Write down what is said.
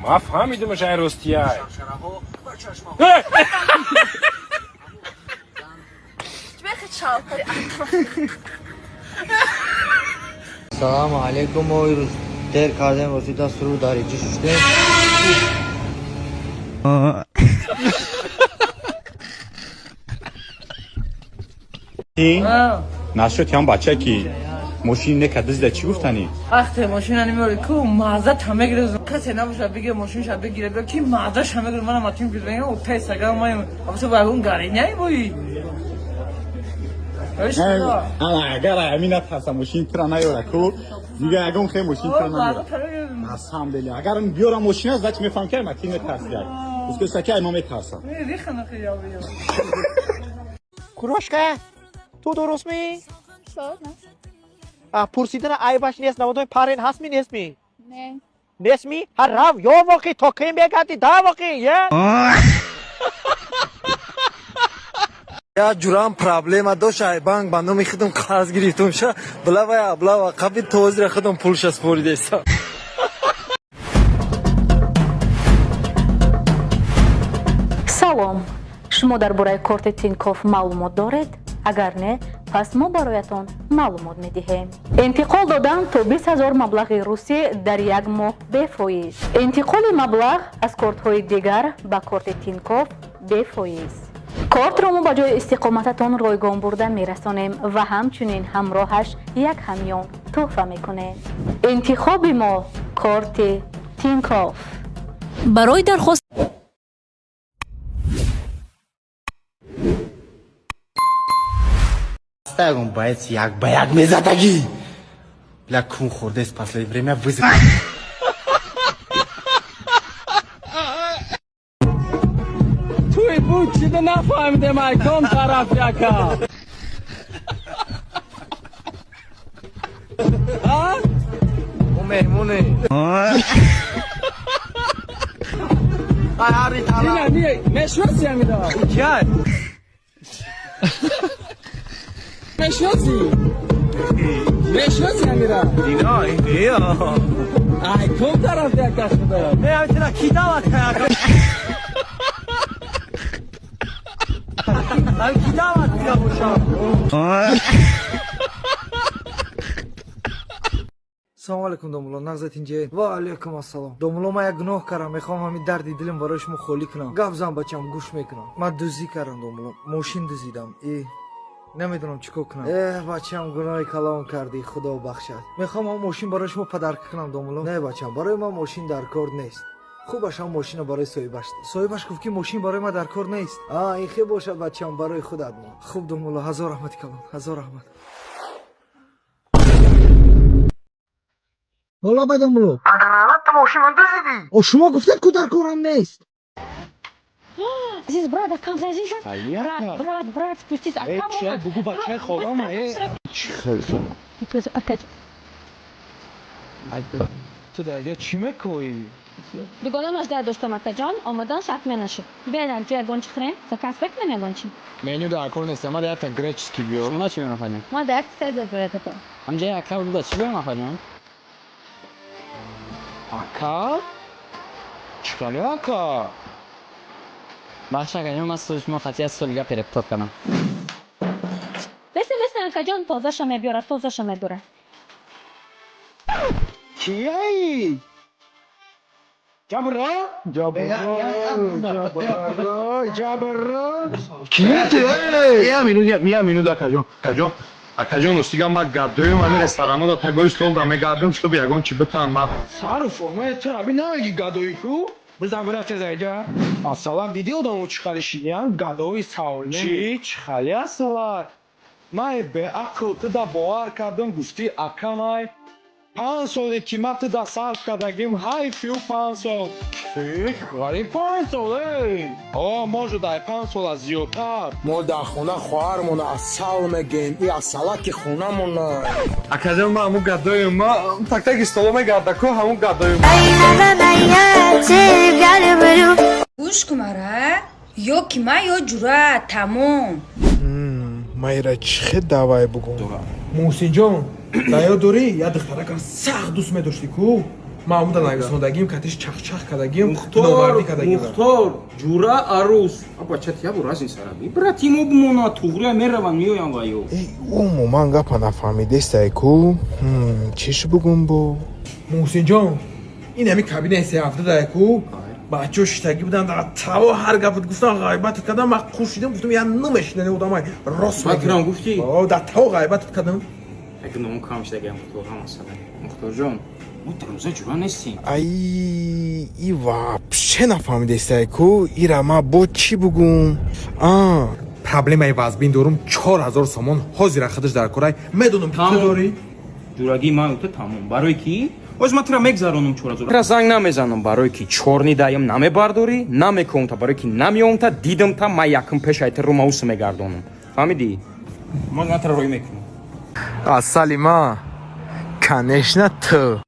Ма фаҳмидимаш, ай ростияй. Шаршараҳо ва чашмаҳо. Чӣ шалпари? Салому алейкум. Мо ирӯз дер кардем, восита суру дариҷӣ шуштем. Нашуд, ям бача ки мошини нека дизда, чӣ гуфтанӣ? Вақте мошина намеори ку, мазза тамегирез. Касе набоша, биге мошинша бигире, бия ки маззаша мегире. Мана матин бизбега о песага май абса вагон гариняй бои. Агар ҳамин натарса, мошин тира наёра ку, дига ягон хе мошин тира намеёра. На самом деле, агар биёра мошина, значит, мефаҳм ки матин метарсидай. Узкесаки ай ма метарсам. Курошка, ту дурустми? Пурсидана айбаш нест, наводои парен ҳастми, нестми? Не. Нестми? Ҳа, рав, ё воқи то кем бегарди, да воқи я. Як ҷурам проблема дошт, ай банк ба номи худам қарз гирифтум ша, блавай аблава қаби тозира худам пулша споридеса. Салом, шумо дар бораи корти Тинкоф маълумот доред? Агар не, пас мо бароятон маълумот медиҳем. Интиқол додан то 20 000 маблағи русӣ дар як моҳ бефоиз. Интиқоли маблағ аз кортҳои дигар ба корти Тинкоф бефоиз. Кортро мо ба ҷои истиқомататон ройгон бурда мерасонем ва ҳамчунин ҳамроҳаш як ҳамён тӯҳфа мекунем. Интихоби мо корти Тинкоф. Барои дархост Ягон боец як ба як мезадагӣ. Бля, кун хӯрдест, последнее время вызов. Туи буд чида, нафаҳмидем, ай ком тараф яка. Мо меҳмоне. Мешноси ҳамида? Кияй? Мешноси, мешноси ҳамира? Ино ино. Ай ком тараф яка шуда? Не, ҳамитина ки даъват кард? Ҳам ки даъват кида бошам? Салому алейкум, домулло, нағзат инҷаед? Ва алейкум ассалом, домулло. Ман як гуноҳ кардам, мехоҳам ҳамин дарди дилам барои шумо холӣ кунам. Гап зан, бачам, гӯш мекунам. Ман дуздӣ кардам, домулло, мошин дуздидам и намедонам чӣ кор кунам. Э, бачам, гуноҳи калон кардӣ, худо бахшад. Мехоҳам ҳам мошин барои шумо подарка кунам, домулло. Не, бачам, барои ман мошин дар кор нест. Хубаш ҳам мошина барои соҳибаш. Соҳибаш гуфт, ки мошин барои ман дар кор нест. А, ин хел бошад, бачам, барои худат мон. Хуб, домулло, ҳазор раҳмати калон, ҳазор раҳмат. Ҳола ба домулло. О, шумо гуфтед, ку дар корам нест. Азиз, брат, акам, азиз, брат, брат, брат, спустись, акам. Бугу, бачаи холама, э. Опять. Ту дар ҷо чӣ мекоӣ? Дугона маждар доштам, акаҷон, омадан шартме нашуд. Биё, ҷо ягон чи хӯрем, заказ бекунем ягон чи. Меню дар кор нест, ама якта греческий биёр. Шумо чӣ мерафадем? Ма да як сезар биёред, ака. Ҳамҷа ака буда, чӣ биём, Ака? Чӣ кали, ака? Бахш, акаҷон, ман шумо хати аз соли гап перептор кардам. Бесе, бесе, акаҷон, тозаша мебиёрад, тозаша мебиёрад. Кияи? Ҷабра? Ҷабра, Ҷабра. Кияти? Я минут, я минут, акаҷон. Акаҷон, акаҷон, ростига ман гадоем, ҳамин ресторанода тагои стол да мегардам, чтобы ягон чи битан ман. Сару формаи ту аби намеги гадои ку? Бизан бирафте заиҷа. Асалак, диди одамо чӣ хали шидиян? Гадои саволе. Чӣ? Чӣ хали асалак? Ман беақл ту да бовар кардам, гуфтӣ акамай. 5 соле ки ман ту да сарф кардагим, ҳайфи ӯ 5 сол. Ғариб 5 сол, эй. О, может, ай 5 сола зиёдтар. Мо дар хона хоҳармона асал мегем, и асалаки хонамона. Акаҷон, ман ҳамун гадоем, ма так-таки столо мегарда ку, ҳамун гадоем. Гӯш кун мара, ё ки ман, ё ҷура, тамом. Майра, чӣ хел давай бугум? Муҳсинҷон, дар ёд дорӣ, як духтаракам сахт дӯст медоштӣ ку? Ман омуда нависондагим, катиш чахчах кардагим, номардӣ кардагим. Мухтор, ҷура, арӯс. Бача, тия бо разница раби. Брати мо бимона, туғрия мераванд, меоянд ва ё. Умуман гапа нафаҳмидестай ку. Чиш бугум бо? Муҳсинҷон, ин ҳами кабинаи сеҳафта дай ку, бачаҳо шиштагӣ буданд, дар таво ҳар гапат гуфтан, ғайбатат кардам, ман қушидам, гуфтам, я намешинани одамай рост. Ба гуфтӣ? Дар таво ғайбатат кардам. Як ном кам шидагиам, Мухтор, ҳама. Мухторҷон, мо дароза ҷура нестем. Ай, и вообще нафаҳмидестай ку, ира ма бо чӣ бугум? А Проблемаи вазбин дорум, 4000 сомон ҳозира худаш дар корай, медонам ки ту дорӣ. Ҷурагии ман ута тамом. Барои ки оз ман тура мегзаронам 4000. Тура занг намезанам, барои ки чорни даям намебардорӣ, намекомта, барои ки намеомта, дидамта, ман якум пешай ту румауса мегардонам. Фаҳмидӣ? Ман тура рӯй мекунам. Асали ма, конечно, ту.